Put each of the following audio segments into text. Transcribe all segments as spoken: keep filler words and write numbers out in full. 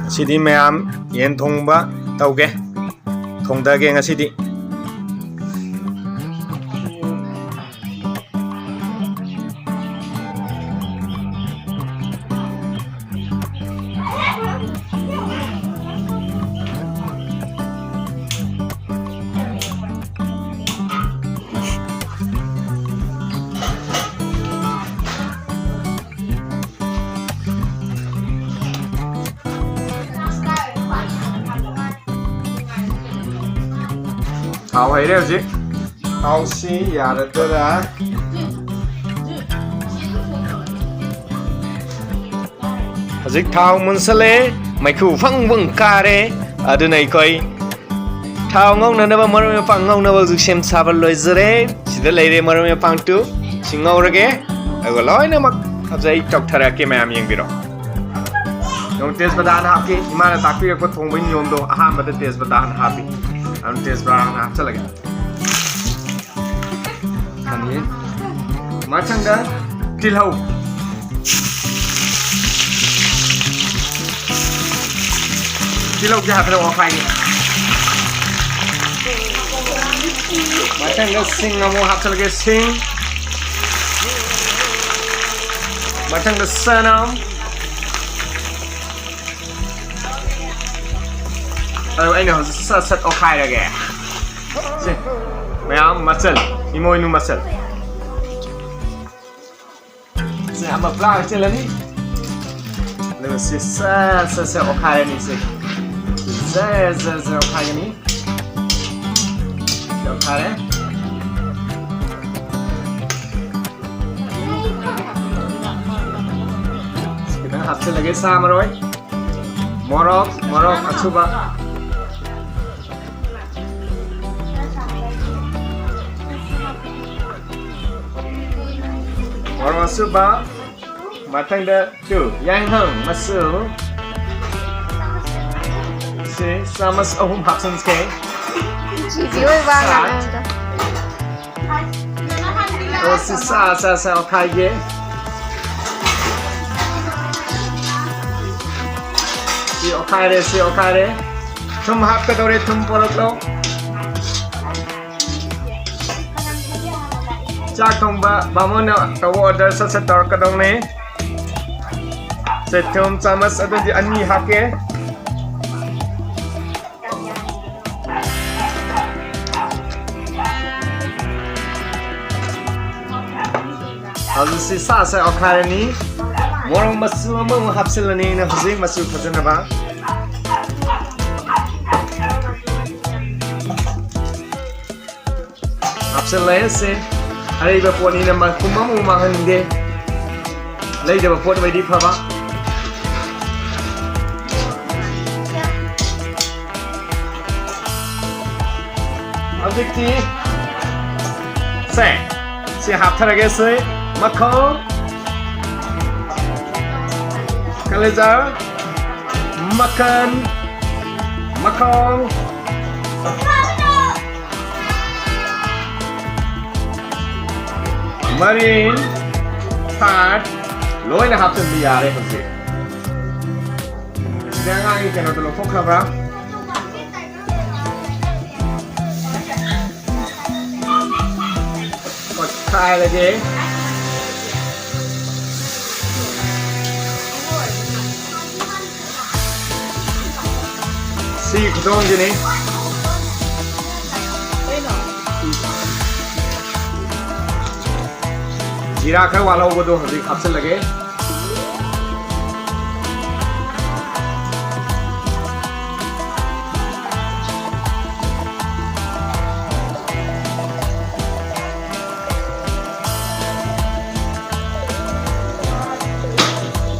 ꯉꯁꯤꯗꯤ ꯃꯌꯥꯝ ꯌꯦꯟ ꯊꯣꯡꯕ ꯇꯧꯒꯦ, ꯊꯣꯡꯗꯒꯦ ꯉꯁꯤꯗꯤ꯫ ꯊꯥꯎ ꯍꯩꯔꯦ ꯍꯧꯖꯤꯛ꯫ ꯊꯥꯎꯁꯤ ꯌꯥꯔꯗ꯭ꯔꯥ? ꯍꯧꯖꯤꯛ ꯊꯥꯎ ꯃꯨꯟꯁꯜꯂꯦ, ꯃꯩꯈꯨ ꯐꯪ ꯐꯪ ꯀꯥꯔꯦ꯫ ꯑꯗꯨꯅ ꯑꯩꯈꯣꯏ ꯊꯥꯎ ꯉꯧꯅꯅꯕ ꯃꯔꯣꯏ ꯃꯄꯥꯡ ꯉꯧꯅꯕ ꯍꯧꯖꯤꯛ ꯁꯦꯝ ꯁꯥꯕ ꯂꯣꯏꯖꯔꯦ꯫ ꯁꯤꯗ ꯂꯩꯔꯦ ꯃꯔꯣꯏ ꯃꯄꯥꯡ ꯇꯨ꯫ ꯁꯤ ꯉꯧꯔꯒꯦ꯫ ꯑꯗꯨꯒ ꯂꯣꯏꯅꯃꯛ ꯍꯧꯖꯤꯛ ꯑꯩ ꯇꯧꯊꯔꯛꯀꯦ, ꯃꯌꯥꯝ ꯌꯦꯡꯕꯤꯔꯣ꯫ ꯅꯪ ꯇꯦꯖꯄꯇꯥ ꯍꯥꯟꯅ ꯍꯥꯞꯀꯦ꯫ ꯏꯃꯥꯅ ꯇꯥꯛꯄꯤꯔꯛꯄ ꯊꯣꯡꯕꯒꯤ ꯅꯤꯌꯣꯝꯗꯣ ꯑꯍꯥꯟꯕꯗ ꯇꯦꯖꯄꯇꯥ ꯍꯥꯟꯅ ꯍꯥꯞꯄꯤ꯫ ꯑꯗꯨ ꯇꯦꯖꯄꯇꯥ ꯍꯥꯟꯅ ꯍꯥꯞꯆꯜꯂꯒꯦ꯫ ꯑꯅꯤ꯫ ꯃꯊꯪꯗ ꯇꯤꯜꯍꯧ꯫ ꯇꯤꯜꯍꯧꯁꯦ ꯍꯥꯞꯄꯗ ꯑꯣꯐꯥꯏꯅꯤ꯫ ꯃꯊꯪꯗ ꯁꯤꯡ ꯑꯃꯨꯛ ꯍꯥꯞꯆꯤꯜꯂꯒꯦ, ꯁꯤꯡ꯫ ꯃꯊꯪꯗ ꯆꯅꯝ꯫ ꯑꯗꯨ ꯑꯩꯅ ꯍꯧꯖꯤꯛ ꯁꯠ ꯁꯠ ꯑꯣꯠꯈꯥꯏꯔꯒꯦ꯫ ꯁꯦ, ꯃꯌꯥꯝ ꯃꯆꯜ, ꯏꯃꯣꯏꯅꯨ ꯃꯆꯜ꯫ ꯁꯦ, ꯑꯃ ꯄꯨꯔꯥ ꯍꯥꯞꯆꯤꯜꯂꯅꯤ꯫ ꯑꯗꯨꯒ ꯁꯤ ꯁꯠ ꯁꯠ ꯁꯠ ꯑꯣꯠꯈꯥꯏꯔꯅꯤ ꯁꯦ꯫ ꯁꯤ ꯖꯔ ꯖꯔ ꯖꯔ ꯑꯣꯠꯈꯥꯏꯒꯅꯤ꯫ ꯁꯤ ꯑꯣꯠꯈꯥꯏꯔꯦ꯫ ꯈꯤꯇꯪ ꯍꯥꯞꯆꯤꯜꯂꯒꯦ ꯁꯥ ꯃꯔꯣꯏ꯫ ꯃꯣꯔꯣꯛ, ꯃꯣꯔꯣꯛ ꯑꯁꯨꯕ꯫ ꯃꯣꯔꯣꯛ ꯑꯁꯨꯕ꯫ ꯃꯊꯪꯗ ꯇꯨ, ꯌꯥꯏꯉꯪ ꯃꯆꯨ꯫ ꯁꯤ ꯆꯥꯃꯁ ꯑꯍꯨꯝ ꯍꯥꯞꯆꯤꯟꯁꯦ꯫ ꯁꯤꯁꯤ ꯑꯣꯏꯕ ꯁꯥ꯫ ꯑꯉꯥꯡꯗꯣ꯫ ꯑꯣ, ꯁꯤ ꯁꯥ, ꯁꯥ, ꯁꯥ, ꯑꯣꯈꯥꯏꯒꯦ꯫ ꯁꯤ ꯑꯣꯈꯥꯏꯔꯦ, ꯁꯤ ꯑꯣꯈꯥꯏꯔꯦ꯫ ꯊꯨꯝ ꯍꯥꯞꯀꯗꯧꯔꯦ, ꯊꯨꯝ ꯄꯣꯔꯛꯂꯣ꯫ ꯆꯥꯛ ꯊꯣꯡꯕ ꯕꯥꯃꯣꯟꯅ ꯇꯧꯕ order ꯁꯠ ꯁꯠ ꯇꯧꯔꯛꯀꯗꯧꯅꯦ꯫ ꯁꯦ, ꯊꯨꯝ ꯆꯥꯃꯁ ꯑꯗꯨꯗꯤ ꯑꯅꯤ ꯍꯥꯞꯀꯦ꯫ ꯍꯧꯖꯤꯛꯁꯤ ꯁꯥꯁꯦ ꯑꯣꯈꯥꯏꯔꯅꯤ꯫ ꯃꯣꯔꯣꯛ ꯃꯆꯨ ꯑꯃꯃꯨꯛ ꯍꯥꯞꯆꯤꯜꯂꯅꯤ ꯑꯩꯅ ꯍꯧꯖꯤꯛ ꯃꯆꯨ ꯐꯖꯅꯕ꯫ ꯍꯥꯞꯆꯤꯜꯂꯦ꯫ ꯁꯦ, ꯑꯔꯩꯕ ꯄꯣꯠꯅꯤꯅ ꯃꯄꯨꯝ ꯑꯃꯃꯨꯛ ꯃꯥꯡꯍꯟꯅꯤꯡꯗꯦ꯫ ꯂꯩꯗꯕ ꯄꯣꯠ ꯑꯣꯏꯗꯤ ꯐꯕ꯫ ꯍꯧꯖꯤꯛꯇꯤ ꯁꯦ, ꯁꯤ ꯍꯥꯞꯊꯔꯒꯦ꯫ ꯁꯦ, ꯃꯈꯣꯡ, ꯀꯂꯦꯖꯥ, ꯃꯀꯟ, ꯃꯈꯣꯡ, ꯃꯔꯤꯟ, ꯐꯥꯠ ꯂꯣꯏꯅ ꯍꯥꯞꯆꯤꯟꯕ ꯌꯥꯔꯦ ꯍꯧꯖꯤꯛ꯫ ꯁꯤꯗ ꯑꯉꯥꯡꯒꯤ ꯀꯩꯅꯣꯗꯣ ꯂꯧꯊꯣꯛꯈ꯭ꯔꯕ꯭ꯔꯥ? ꯀꯣꯠꯈꯥꯏꯔꯒꯦ꯫ ꯁꯤ ꯈꯨꯊꯣꯡꯁꯤꯅꯤ꯫ ꯖꯤꯔꯥ ꯈꯔ ꯋꯥꯠꯍꯧꯕꯗꯣ ꯍꯧꯖꯤꯛ ꯍꯥꯞꯆꯤꯜꯂꯒꯦ꯫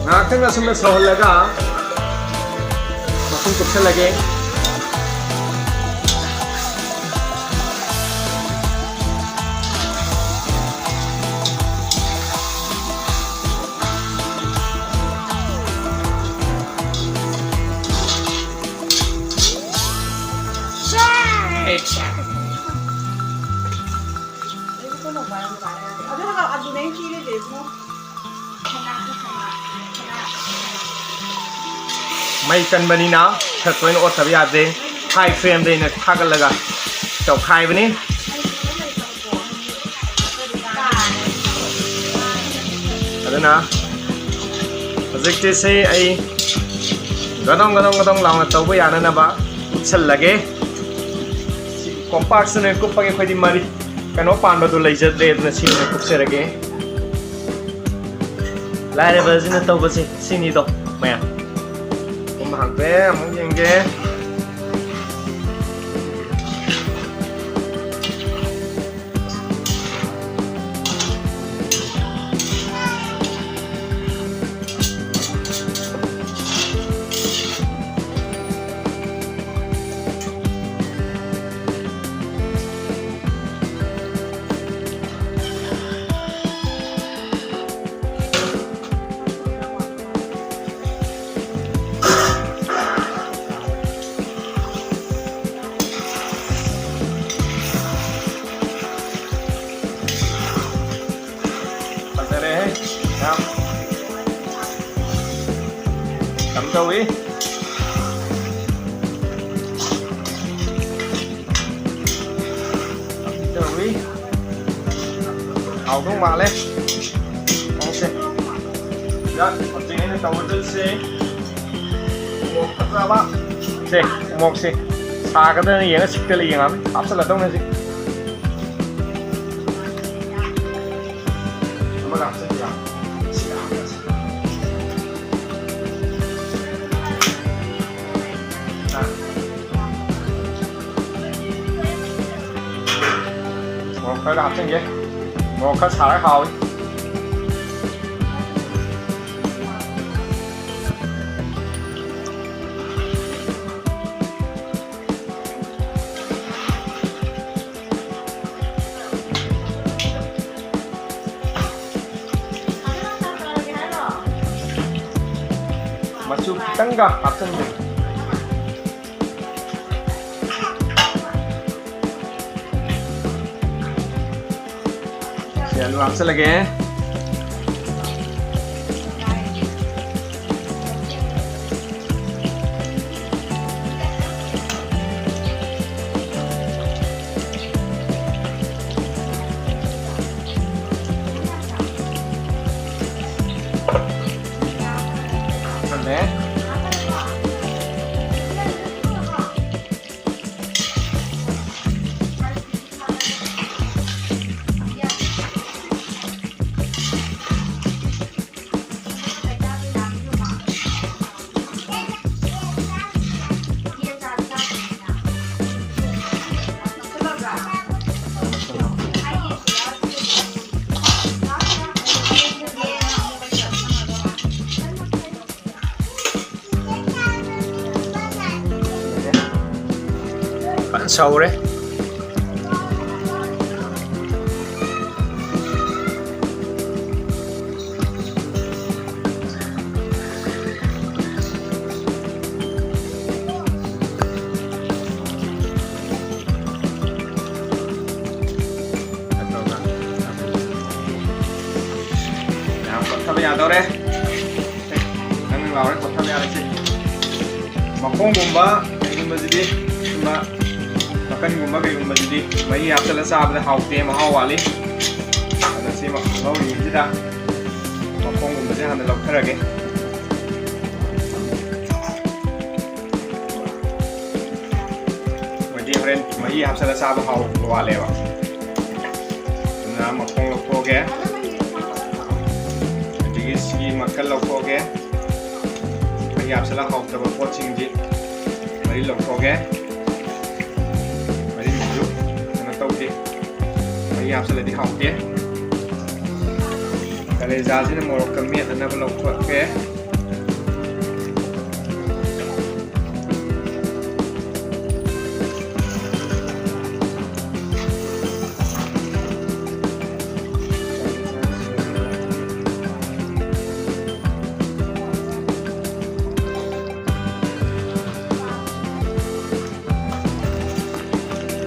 ꯉꯥꯏꯍꯥꯛꯇꯪ ꯑꯁꯨꯝꯅ ꯁꯧꯍꯜꯂꯒ ꯃꯈꯨꯝ ꯀꯨꯞꯁꯜꯂꯒꯦ꯫ ꯃꯩ ꯀꯟꯕꯅꯤꯅ ꯈꯔ ꯇꯣꯏꯅ ꯑꯣꯠꯇꯕ ꯌꯥꯗꯦ꯫ High flameꯗ ꯑꯩꯅ ꯊꯥꯒꯠꯂꯒ ꯇꯧꯈꯥꯏꯕꯅꯤ꯫ ꯑꯗꯨꯅ ꯍꯧꯖꯤꯛꯇꯤ ꯁꯤ ꯑꯩ ꯒꯗꯣꯡ ꯒꯗꯣꯡ ꯒꯗꯣꯡ ꯂꯥꯎꯅ ꯇꯧꯕ ꯌꯥꯅꯅꯕ ꯀꯨꯞꯁꯜꯂꯒꯦ꯫ ꯁꯤ ꯀꯣꯝꯄꯥꯛꯁꯤꯅ ꯀꯨꯞꯄꯒꯦ꯫ ꯑꯩꯈꯣꯏꯗꯤ ꯃꯔꯤ ꯀꯩꯅꯣ ꯄꯥꯟꯕꯗꯨ ꯂꯩꯖꯗ꯭ꯔꯦ, ꯑꯗꯨꯅ ꯁꯤ ꯑꯣꯏꯅ ꯀꯨꯞꯆꯔꯒꯦ꯫ ꯂꯥꯏꯔꯕꯁꯤꯅ ꯇꯧꯕꯁꯦ ꯁꯤꯅꯤꯗꯣ ꯃꯌꯥꯝ꯫ ꯀꯨꯝꯕ ꯍꯥꯡꯇꯣꯛꯑꯦ, ꯑꯃꯨꯛ ꯌꯦꯡꯒꯦ꯫ ꯐꯖꯔꯦꯍꯦ꯫ ꯌꯥꯝ ꯀꯝ ꯇꯧꯏ꯫ ꯇꯧꯏ꯫ ꯍꯥꯎꯗꯧ ꯃꯥꯜꯂꯦ꯫ ꯃꯑꯣꯡꯁꯦ꯫ ꯌꯥ, ꯍꯧꯖꯤꯛ ꯑꯩꯅ ꯇꯧꯒꯗꯣꯏꯁꯦ ꯎꯃꯣꯔꯣꯛ ꯐꯖꯕ꯫ ꯁꯦ, ꯎꯃꯣꯔꯣꯛꯁꯦ ꯁꯥꯒꯗ꯭ꯔꯅ ꯌꯦꯡꯉ ꯁꯤꯛꯇꯂ ꯌꯦꯡꯉꯝꯃꯤ꯫ ꯍꯥꯞꯆꯜꯂꯗꯧꯅꯦ ꯍꯧꯖꯤꯛ꯫ ꯑꯃꯒ ꯍꯥꯞꯆꯤꯟꯕꯤꯔꯣ꯫ ꯁꯤꯒ ꯍꯥꯞꯆꯤꯟꯕꯤꯔꯣ꯫ ꯑꯥ꯫ ꯃꯣꯔꯣꯛ ꯈꯔꯒ ꯍꯥꯞꯆꯤꯟꯒꯦ꯫ ꯃꯣꯔꯣꯛ ꯈꯔ ꯁꯥꯔꯒ ꯍꯥꯎꯏ꯫ ꯃꯆꯨ ꯈꯤꯇꯪꯒ ꯍꯥꯞꯆꯤꯟꯒꯦ꯫ ꯁꯤ ꯑꯂꯨ ꯍꯥꯞꯆꯤꯜꯂꯒꯦ꯫ ꯁꯧꯔꯦ꯫ ꯌꯥꯝ ꯀꯣꯠꯊꯕ ꯌꯥꯗꯧꯔꯦ꯫ ꯅꯪ ꯅꯪ ꯂꯥꯎꯔꯦ, ꯀꯣꯠꯊꯕ ꯌꯥꯔꯦ ꯁꯤ꯫ ꯃꯈꯣꯡꯒꯨꯝꯕ ꯀꯩꯒꯨꯝꯕꯁꯤꯗꯤ, ꯁꯨꯝꯕ ꯃꯀꯟꯒꯨꯝꯕ ꯀꯩꯒꯨꯝꯕꯁꯤꯗꯤ ꯃꯍꯤ ꯍꯥꯞꯆꯤꯜꯂ ꯆꯥꯕꯗ ꯍꯥꯎꯇꯦ, ꯃꯍꯥꯎ ꯋꯥꯠꯂꯤ꯫ ꯑꯗꯣ ꯁꯤ ꯉꯧꯔꯤꯉꯩꯁꯤꯗ ꯃꯈꯣꯡꯒꯨꯝꯕꯁꯦ ꯍꯥꯟꯅ ꯂꯧꯊꯔꯒꯦ꯫ ꯃꯣꯏꯗꯤ ꯍꯣꯔꯦꯟ ꯃꯍꯤ ꯍꯥꯞꯆꯤꯜꯂ ꯆꯥꯕ ꯍꯥꯎꯕ ꯋꯥꯠꯂꯦꯕ꯫ ꯑꯗꯨꯅ ꯃꯈꯣꯡ ꯂꯧꯊꯣꯛꯑꯒꯦ꯫ ꯑꯗꯒꯤ ꯁꯤꯒꯤ ꯃꯀꯟ ꯂꯧꯊꯣꯛꯑꯒꯦ꯫ ꯃꯍꯤ ꯍꯥꯞꯆꯤꯜꯂ ꯍꯥꯎꯇꯕ ꯄꯣꯠꯁꯤꯡꯗꯤ ꯃꯔꯤ ꯂꯧꯊꯣꯛꯑꯒꯦ꯫ ꯃꯔꯤꯁꯤꯁꯨ ꯀꯩꯅꯣ ꯇꯧꯗꯦ꯫ ꯃꯍꯤ ꯍꯥꯞꯆꯤꯜꯂꯗꯤ ꯍꯥꯎꯇꯦ꯫ ꯀꯂꯦꯖꯥꯁꯤꯅ ꯃꯣꯔꯣꯛꯀ ꯃꯦꯠꯅꯅꯕ ꯂꯧꯊꯣꯛꯀꯦ꯫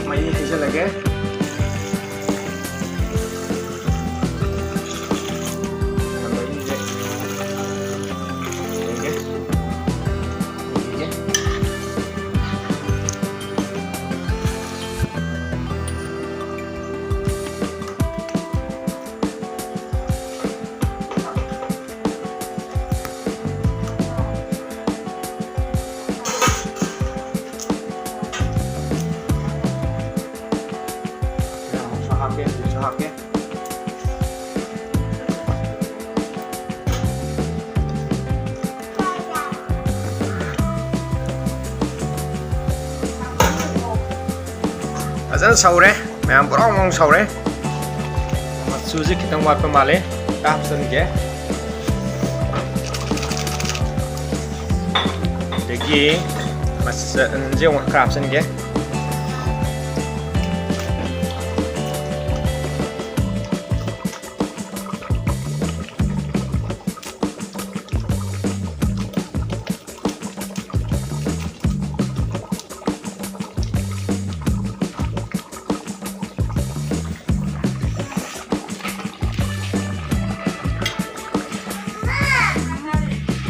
ꯃꯍꯤ ꯍꯩꯖꯤꯜꯂꯒꯦ꯫ ꯃꯍꯤꯁꯦ ꯌꯦꯡꯒꯦ꯫ ꯌꯦꯡꯒꯦ꯫ ꯍꯥꯞꯀꯦ, ꯍꯧꯖꯤꯛꯁꯨ ꯍꯥꯞꯀꯦ꯫ ꯐꯖꯅ ꯁꯧꯔꯦ ꯃꯌꯥꯝ, ꯕ꯭ꯔꯥꯎꯟ ꯕ꯭ꯔꯥꯎꯟ ꯁꯧꯔꯦ꯫ ꯃꯆꯨꯁꯦ ꯈꯤꯇꯪ ꯋꯥꯠꯄ ꯃꯥꯜꯂꯦ, ꯈꯔ ꯍꯥꯞꯆꯤꯟꯒꯦ꯫ ꯑꯗꯒꯤ ꯃꯆꯜꯁꯦ ꯑꯃꯨꯛ ꯈꯔ ꯍꯥꯞꯆꯤꯟꯒꯦ꯫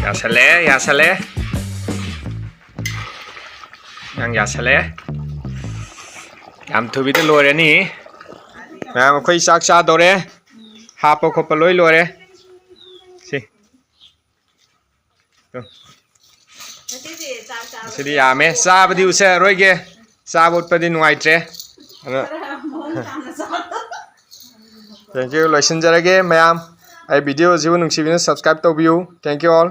ꯌꯥꯁꯜꯂꯦ, ꯌꯥꯁꯜꯂꯦ꯫ ꯅꯪ ꯌꯥꯁꯜꯂꯦ꯫ ꯌꯥꯝ ꯊꯨꯕꯤꯗ ꯂꯣꯏꯔꯅꯤ꯫ ꯃꯌꯥꯝ, ꯑꯩꯈꯣꯏ ꯆꯥꯛ ꯆꯥꯗꯧꯔꯦ꯫ ꯍꯥꯞꯄ ꯈꯣꯠꯄ ꯂꯣꯏ ꯂꯣꯏꯔꯦ꯫ ꯁꯤ꯫ ꯉꯁꯤꯗꯤ ꯌꯥꯝꯃꯦ꯫ ꯆꯥꯕꯗꯤ ꯎꯠꯆꯔꯔꯣꯏꯒꯦ꯫ ꯆꯥꯕ ꯎꯠꯄꯗꯤ ꯅꯨꯡꯉꯥꯏꯇ꯭ꯔꯦ꯫ ꯑꯗꯣ thank you꯫ ꯂꯣꯏꯁꯤꯟꯖꯔꯒꯦ ꯃꯌꯥꯝ꯫ ꯑꯩ video ꯁꯤꯕꯨ ꯅꯨꯡꯁꯤꯕꯤꯅ subscribe ꯇꯧꯕꯤꯌꯨ꯫ Thank you all꯫